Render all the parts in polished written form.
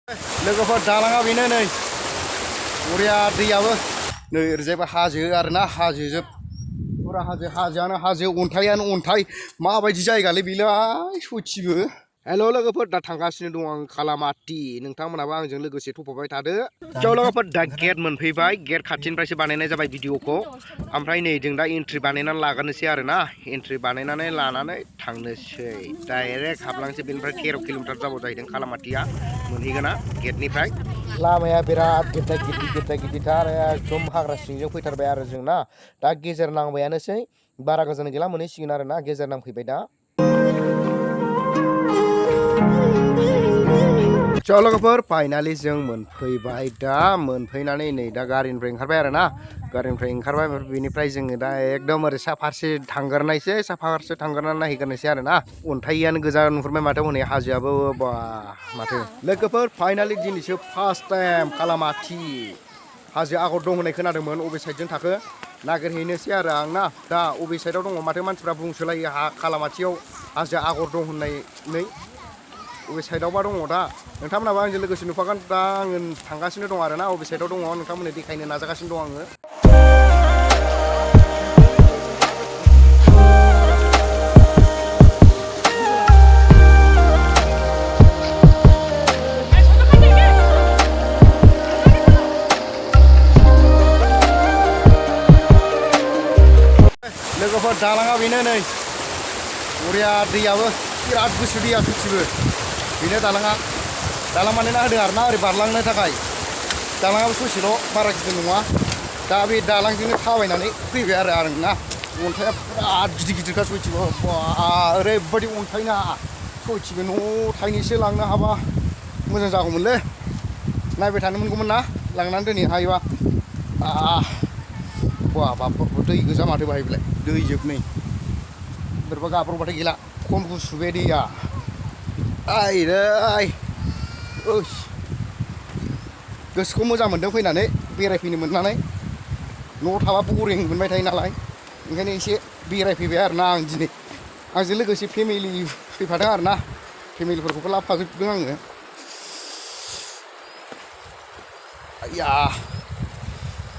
लोगोफोर दालाङा बेनो नै बरिया दैयाबो नै ओरैजायबो हाजो आरोना हाजोजोब फुरा हाजोआनो हाजो अन्थायानो अन्थाइ माबायदि जायगालै बेलाय सयथिबो। हेल' लोगोफोर दा थांगासिनो दं आं खालामाथि नोंथांमोनाबो आंजों लोगोसे थफाबाय थादो। लोगोफोर दा गेट मोनफैबाय गेट खाथिनिफ्रायसो बानायनाय जाबाय भिडिअखौ ओमफ्राय नै जों दा एन्ट्रि बानायनानै लाग्रोनोसै आरोना एन्ट्रि बानायनानै लानानै थांनोसै डाइरेक्ट हाबलांसै बेनिफ्राय 13 किल'मिटार जाबाव जाहैदों खालामाथिया मोनहैगोना गेटनिफ्राय लामाया बिराद गिदिरथार एकदम हाग्रा सिंजों फैथारबाय आरो जोंना दा गेजेर नांबायानोसै बारा गोजान गैला मोनहैसिगोन आरोना गेजेर नांफैबाय दा। लोगोफोर फाइनालि जों मोनफैबाय दा मोनफैनानै नै दा गारिनिफ्राय ओंखारबाय आरोना गारिनिफ्राय ओंखारबाय बेनिफ्राय जोङो दा एकदम ओरै साफारसे थांगोरनायसै साफारसे थांगोरनानै नायहैग्रोनोसै आरोना अन्थाइयानो गोजा नुहुरबाय माथो हनै हाजोआबो बा माथो। लोगोफोर फाइनालि दिनैसो फार्स्ट टाइम खालामाथि हाजो आगर दं होननाय खोनादोंमोन अबे साइडजों थाखो नागिरहैनोसै आरो आं ना दा अबे साइडआव दङ माथो मानसिफ्रा बुंसोलायो खालामाथियाव हाजो आगर दं होननानै अबे साइडआवबा दङ दा नोंथांमोनाबो आंजों लोगोसे नुफागोन दा आङो थांगासिनो दं आरोना अबे साइडआव दङ नोंथांमोननो देखायनो नाजागासिनो दं आङो। लोगोफोर दालाङा बेनो नै बरिया दैयाबो बिराद गुसु दैया सयथिबो बेनो दालाङा दालां बानायना होदों आरोना ओरै बारलांनो थाखाय दालाङाबो ससेल' बारा गिदिर नङा दा बे दालांजोंनो थाबायनानै फैबाय आरो आंना अन्थाइया बिराद गिदिरखा सयथिबो ओरैबायदि अन्थाइना सयथिबो न' थाइनैसो लांनो हाबा मोजां जागौमोनलै नायबाय थानो मोनगौमोन ना लांनानै दोनहैनो हायोबा बाब दै गोजा माथो बाहाय बेलाय दै जोब नै बोरैबा गाब्र'बाथाय गैला खम गुसु बे दैया आइरै गोसोखौ मोजां मोन्दों फैनानै बेरायफैनो मोननानै न'आव थाबा बरिं मोनबाय थायो नालाय ओंखायनो एसे बेरायफैबाय आरोना आं दिनै आंजों लोगोसे फेमिलि फैफादों आरोना फेमिलिफोरखौबो लाबोफाजोबदों आङो। आइया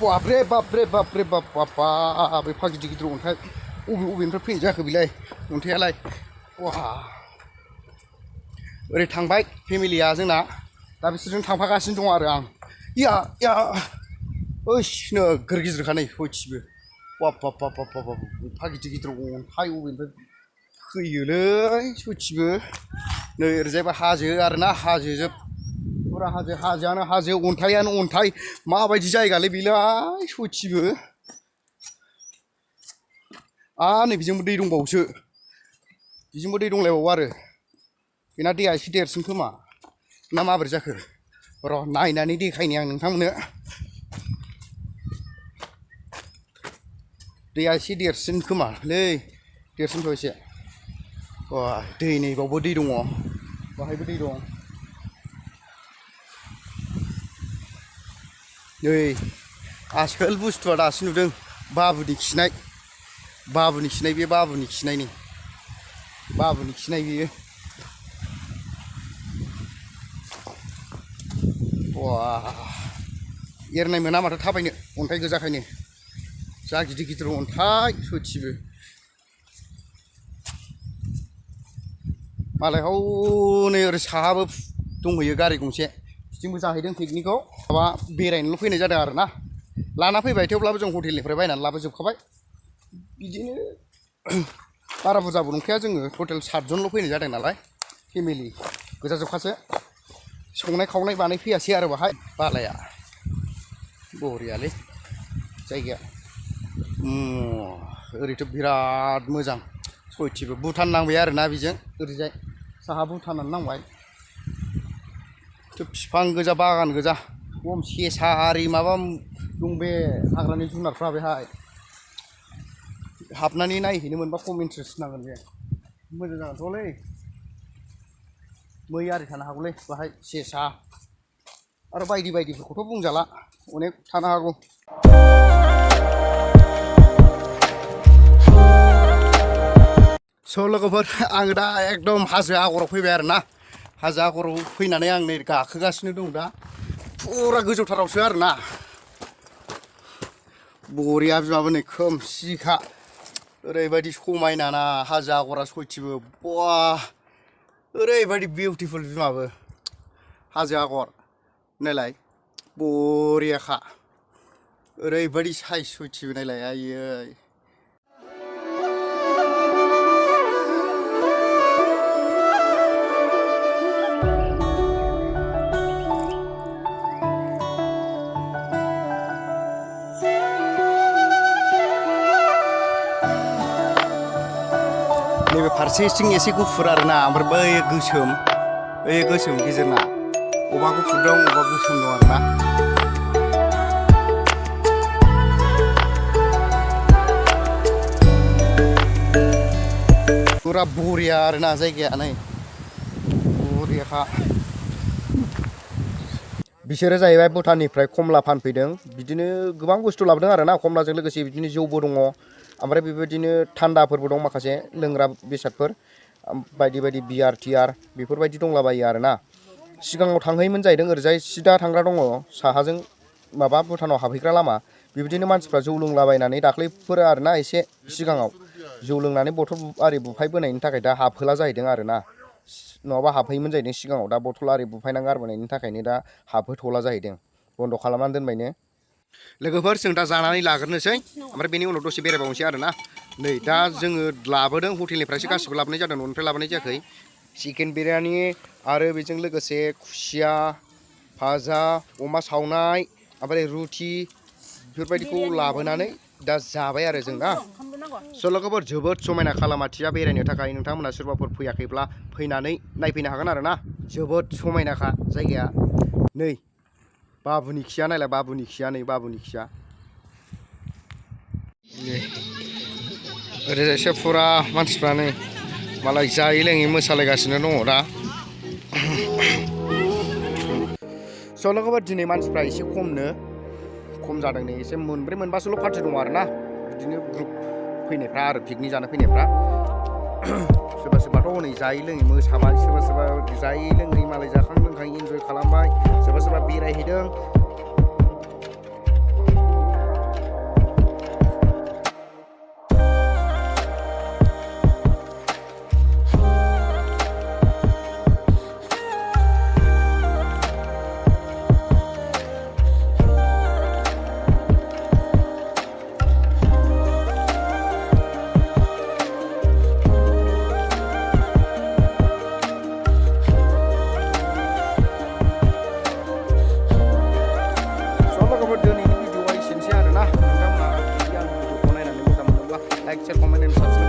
बाबरे बाब एफा गिदिर अन्थाइ अबेनिफ्राय फैनाय जाखो बेलाय अन्थाइयालाय ओरै थांबाय फेमिलिया जोंना दा बिसोरजों थांफागासिनो दं आरो आं नोगोर गिदिरखा नै सयथिबो एफा गिदिर अन्थाइ अबेनिफ्राय फैयोलै सयथिबो नै ओरैजायबो हाजो आरोना हाजोजोब फुरा हाजोआनो हाजो अन्थाइयानो अन्थाइ माबायदि जायगालै बेलाय सयथिबो नै बेजोंबो दै दंबावोसो बेजोंबो दै दंलायबावो आरो बेना दैया एसे देरसिन खोमा ना माबोरै जाखो र' नायनानै देखायनि आं नोंथांमोननो दैया एसे देरसिन खोमालै देरसिनथ' एसे दै नैबावबो दै दङ बाहायबो दै दं नै आसोल बुस्थुआ दासो नुदों बाबुनि खिनाय बे बाबुनि खिनाय बेयो एरनाय मोना माथो थाबायनो अन्थाइ गोजाखायनो जा गिदिर अन्थाइ सयथिबो मालाय हनै ओरै साहाबो दंहैयो गारि गंसे बिथिंबो जाहैदों पिकनिकआव माबा बेरायनोल' फैनाय जादों आरोना लाना फैबाय थेवब्लाबो जों हटेलनिफ्राय बायनानै लाबोजोबखाबाय बिदिनो बारा बुरजाबो नंखाया जोङो टटेल 7 जनल' फैनाय जादों नालाय फेमिलि गोजाजोबखासो संनाय खावनाय बानायफैयासै आरो बाहाय बालाया बरियालै जायगाया ओरैथ' बिराद मोजां सयथिबो भुटान नांबाय आरोना बेजों ओरैजाय साहा भुटानानो नांबाय बिफां गोजा बागान गोजा खम सेसा आरि माबा दं बे हाग्रानि जुनारफ्रा बेहाय हाबनानै नायहैनो मोनबा खम इन्ट्रेस्ट नांगोन बे मोजां जागोनथ'लै मै आरि थानो हागौलै बाहाय सेसा आरो बायदिफोरखौथ' बुंजाला अनेक थानो हागौ। लोगोफोर आङो दा एकदम हाजो आगराव फैबाय आरोना हाजो आगराव फैनानै आं नै गाखोगासिनो दं दा फुरा गोजौथारावसो आरोना बरिया बिमाबो नै खोमसिखा ओरैबायदि समायना ना हाजो आगरा सयथिबो बा ओरैबायदि बिउटिफुल बिमाबो हाजो आगर नायलाय बरियाखा ओरैबायदि साइज सयथिबो नायलाय आयै नैबे फारसेथिं एसे गुफुर आरोना ओमफ्राय बै गोसोम गेजेरना अबा गुफुर दं अबा गोसोम दं आरोना फुरा बरिया आरोना जायगाया नै बरियाखा बिसोरो जाहैबाय भुटाननिफ्राय कमला फानफैदों बिदिनो गोबां बुस्थु लाबोदों आरोना कमलाजों लोगोसे बिदिनो जौबो दङ ओमफ्राय बेबायदिनो थान्दाफोरबो दं माखासे लोंग्रा बेसादफोर बायदि बायदि बियार टियार बेफोरबायदि दंलाबायो आरोना सिगाङाव थांहैयोमोन जाहैदों ओरैजाय सिदा थांग्रा दङ साहाजों माबा भुटानाव हाबहैग्रा लामा बेबायदिनो मानसिफ्रा जौ लोंलाबायनानै दाख्लैफोर आरोना एसे सिगाङाव जौ लोंनानै बथल आरि बुफायबोनायनि थाखाय दा हाबहोला जाहैदों आरोना नङाबा हाबहैयोमोन जाहैदों सिगाङाव दा बथल आरि बुफायना गारबोनायनि थाखायनो दा हाबहोथ'ला जाहैदों बन्द' खालामनानै दोनबायनो लोगोफोर जों दा जानानै लाग्रोनोसै ओमफ्राय बेनि उनाव दसे बेरायबावनोसै आरोना नै दा जोङो लाबोदों हटेलनिफ्रायसो गासिबो लाबोनाय जादों न'निफ्राय लाबोनाय जायाखै चिकेन बिरियानि आरो बेजों लोगोसे खुसिया भाजा अमा सावनाय ओमफ्राय रुटि बेफोरबायदिखौ लाबोनानै दा जाबाय आरो जों ना स' लोगोफोर जोबोद समायना खालामाथिया बेरायनो थाखाय नोंथांमोना सोरबाफोर फैयाखैब्ला फैनानै नायफैनो हागोन आरोना जोबोद समायनाखा जायगाया नै बाबुनि खिया नायलाय बाबुनि खिया नै बाबुनि खिया ओरैजायसो फुरा मानसिफ्रानो मालाय जायै लोङै मोसालायगासिनो दङ दा स' लोगोफोर दिनै मानसिफ्रा एसे खम जादों नै एसे मोनब्रै मोनबासोल' पार्टि दङ आरोना बिदिनो ग्रुप फैनायफ्रा आरो पिकनिक जानो फैनायफ्रा सोरबा सोरबाथ' हनै जायै लोङै मोसाबाय सोरबा सोरबा जायै लोङै मालाय जाखां लोंखां इन्जय खालामबाय सोरबा सोरबा बेरायहैदों like, share, comment and subscribe